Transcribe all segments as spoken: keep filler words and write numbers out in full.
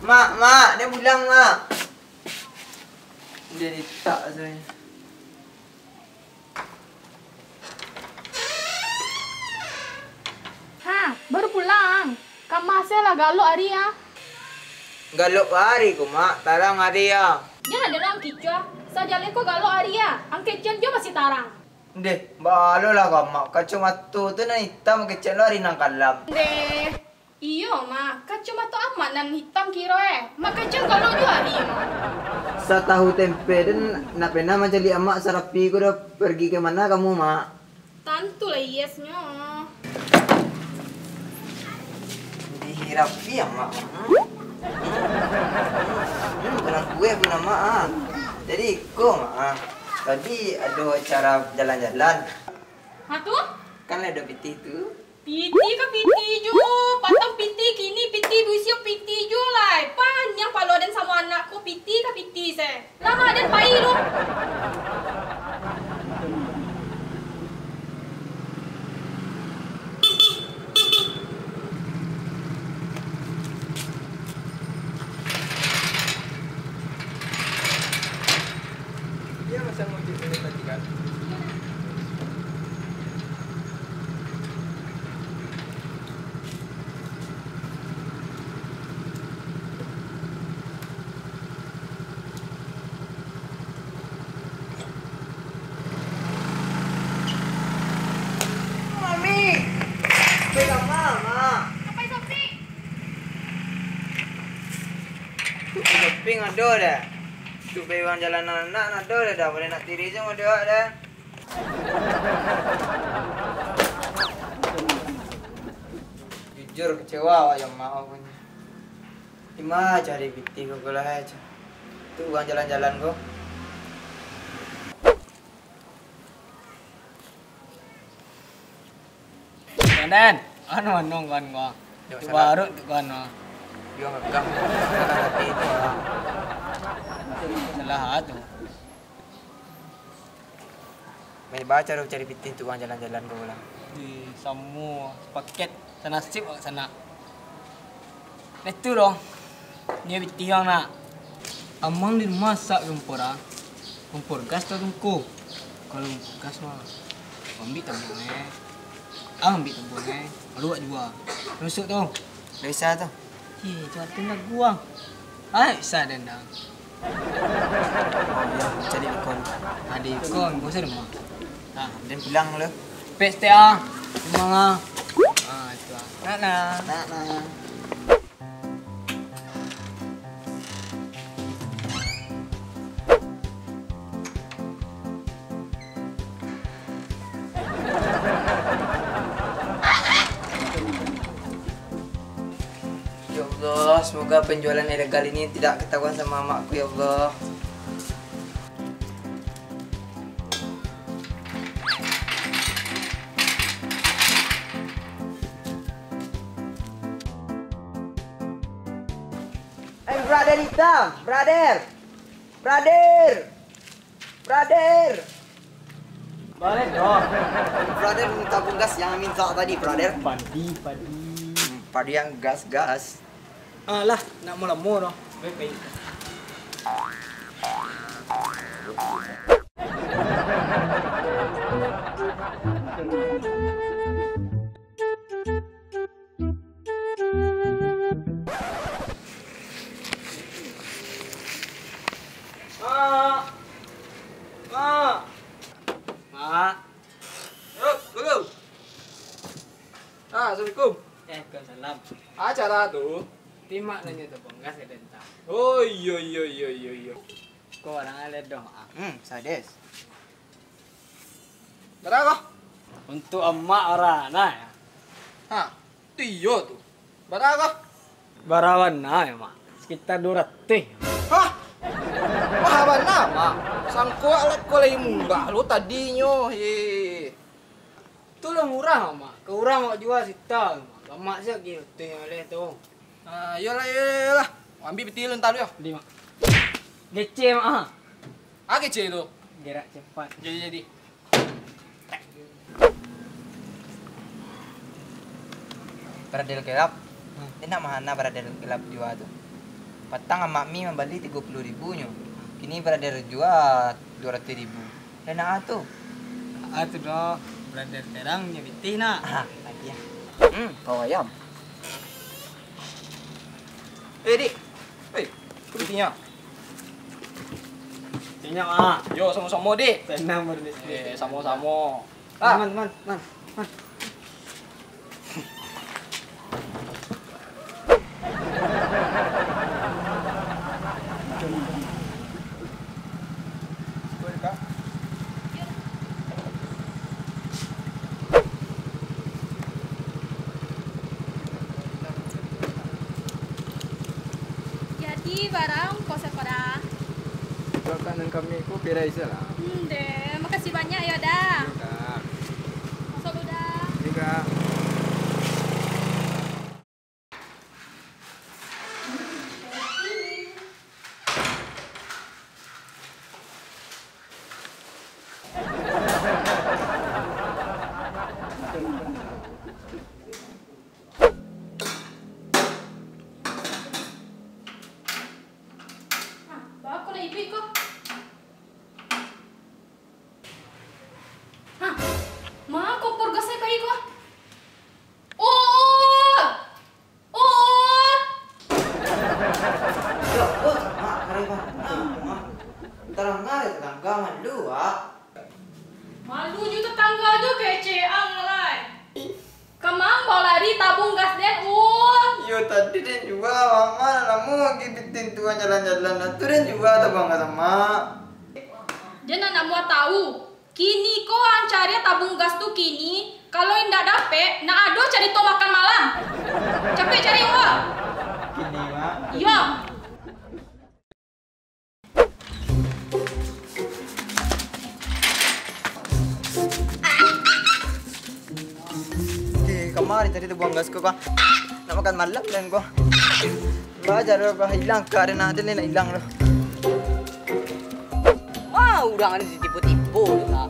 Mak, mak, den pulang, mak. Den ditak sajo. Ha, baru pulang. Ka ma se lah, galok ari ah. Galok ari ko, mak, tarang ari ah. Jan ado lah ang kicuah. Sajaleh ko galok ari ah. Ang kecekan juo masih tarang. Ndeh, baa lo lah ka mak. Kacomato tu nan itam, kecekan lo ari nan kalam. Ndeh. Iyo, Mak. Kacomato Amak nan itam kiro eh. Mak kecekan galok juo ari, Mak. Satahu tempe den, ndak pernah mancaliak Amak sarapi ko doh. Pergi ka ma kamu, Mak? Tantulah yes nyo. Dihirapi Amak, Mak. Hmm. Hmm, kurang kueh pun Amak, ah. Jadi, iko, Mak, ah. Tadi ado acara jalan-jalan. Ha, tu? Kan lah ado pitih tu. Pitih ka pitih juo, patang pitih, kini pitih, bisuak pitih juo lai. Paniang palo den samo anak ko, pitih ka pitih se. Lah, den pai lu. Dia macam mojek dari tadi kan. Mami, pegang mama. Apai Sofi? Shopping ado dah. Tu pai uang jalan anak ado dah, dah boleh nak tiri je ado dah. Jujur kecewa awak jo mak awak punyo. Di ma cari pitih ko lah, eh, tu urang jalan-jalan ko. Komandan, anu, anu, kawan gua. Yo, tu salah. Baru tu, kawan gua. Yo, ngegah. Salah hati tu, ah. Salah tu. Main baca tu cari pitih tu urang jalan-jalan ko lah. Di samo paket sanasib awak sanak. Nah, itu doh. Nio pitih ang nak. Amang di rumah masak kompor ah. Kompor gas atau tungku? Kalau kompor gas mah, ambiak tabuang eh. Ah, ambiak tabuang eh. Lalu awak jua. Rusuk tu. Bisa tu. Ye, cuatin lagu ang. Ai, sa dendang. Oh, yo, cari ikon. Ada ikon, bosan rumah. Ah, den pulang lu. Pes teh ah. Rumah ah. Ah, itu ah. Nak, nak. Nak, nak. Ya Allah, semoga penjualan ilegal ini tidak ketahuan sama amakku, ya Allah. Eh, brother Ita, brother, brother, brother. Balik doh. Brother minta bungkas yang minta tadi, brother. Padi, padi. Hmm, padi yang gas-gas. Alah, nak mau lamo doh. Baik, baik. Mak. Mak. Mak. Yo, dulu. Ah, assalamualaikum. Eh, waalaikumsalam. Acara tu. Timak nanya tu, Bang. Gas ada entah. Oh, iyo, iyo, iyo, iyo, iyo. Ko urang aledoh, ah. Hmm, sades. Bara ko? Untuak amak bara bana, yo. Ha, tu iyo tu. Bara ko? Bara bana, yo, Mak. Sakitar duo ratuih. Hah? Maha bana, Mak. Sangko alat ko lai murah lo tadinyo, he. Tu lah murah, Mak. Ka urang awak jua sita, Mak. Lamak siap gi ratuih aleh tu. Ah, iyolah, iyolah, iyolah. Ambiak piti lu, anta lu yo. Di, Mak. Kecek, Mak, ah. Ah, kecek tu. Gerak cepat. Jadi, jadi. Bradel kelap. Enak mah ana bradel kelap jua tu. Patang amak mi mambali tigo puluah ribu nyo. Kini bradel jua duo ratuih ribu. Lah nak a tu? A tu doh, bradel terang nyo pitih nak. Ah, lagi ah. Hmm, kawa ayam. Eh, Dik. Eh, tu pitinyo. Inyo, ah. Yo, samo-samo, Dik. Tenang, Bro, Dik. Eh, samo-samo. Ah. Man, man, man, man. Jadi, barang ko sakoda. Makanan kami ko pirai salah. Hmm, deh. Makasih banyak yo, Da. Yo, Kak. Masuk dulu, Da. Yo, Kak. Hah, baa kok lah iduik ko? Hah, ma kompor gas lai pai ko? Oh! Oh! Yo, bos, mak, mari, mak. Nah, mak. Tarang ari tatangga malu, ah. Malu jo tatangga jo, kecek ang lai. Kama ang bao lari, tabuang gas den, uh. Iyo, tadi den jua, Mak. Lamo lagi pitih tu jalan-jalan, lah tu den jua tabuang gas, Mak. Den nan namuah tahu. Kini ko ang cari tabuang gas tu kini, kalau indak dapek, nak ado carito makan malam. Capek cari, wah. Kini, Mak. Iyo. Oke, kamari tadi tabuang gas ko, ko. Nak makan malam den ko. Bajar ko ilang ka den, den nak ilang tu. Wah, urang ado tipu-tipu tu, nah.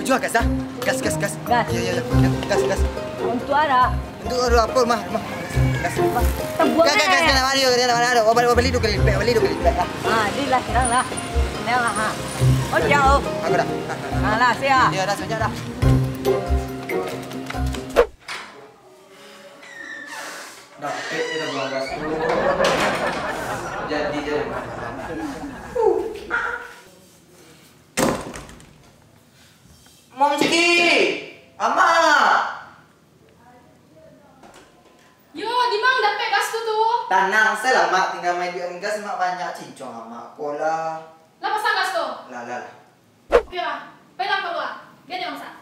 Jua gas, ah. Gas, gas, gas. Gas. Iyo, iyo, iyo. Gas, gas. Untuak arak. Untuak arak apo, mah? Mah. Gas, gas. Tabuang gas, gas, eh. Gas, gas, gas. Bali, bali, bali, bali. Bali, bali, bali. Ah, di lah, silang lah. Silang lah, ha. Oh, jauh. Aku dah. Ah, lah, siap. Iyo, dah, siap dah. Dapek kita buang gas tu. Jadi, jadi. Mangki, Amak. Yo, di ma dapek gas tu, tu? Tanang sajo lah, Mak. Tingga maiduikan gas, Mak, banyak cincong Amak ko lah. Lah pasang gas tu? Lah, lah, lah. Oke lah, pailah kalua. Bia den masak.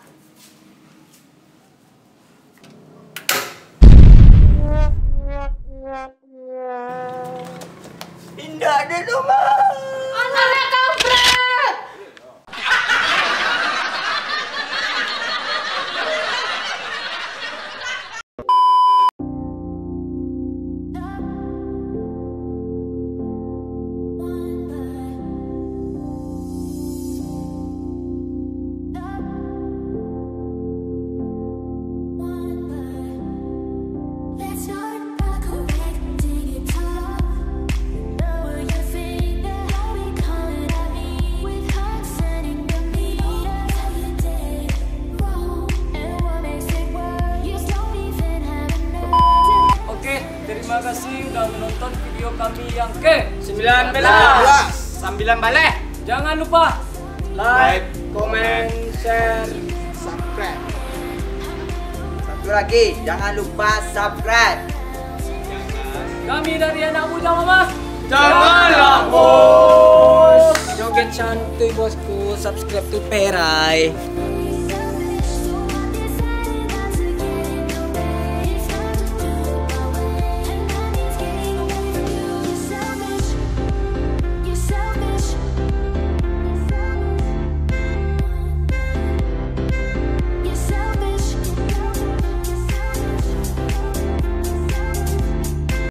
Indak ado doh, Mak. Anak kampret! Oke, terima kasih udah menonton video kami yang ke sembilan belas. Sambilan baleh. Jangan lupa like, comment, share, subscribe. Satu lagi, jangan lupa subscribe. Kami dari anak bujang Mamas. Janganlah, Bos. Joget santuy, Bosku. Subscribe tu perai.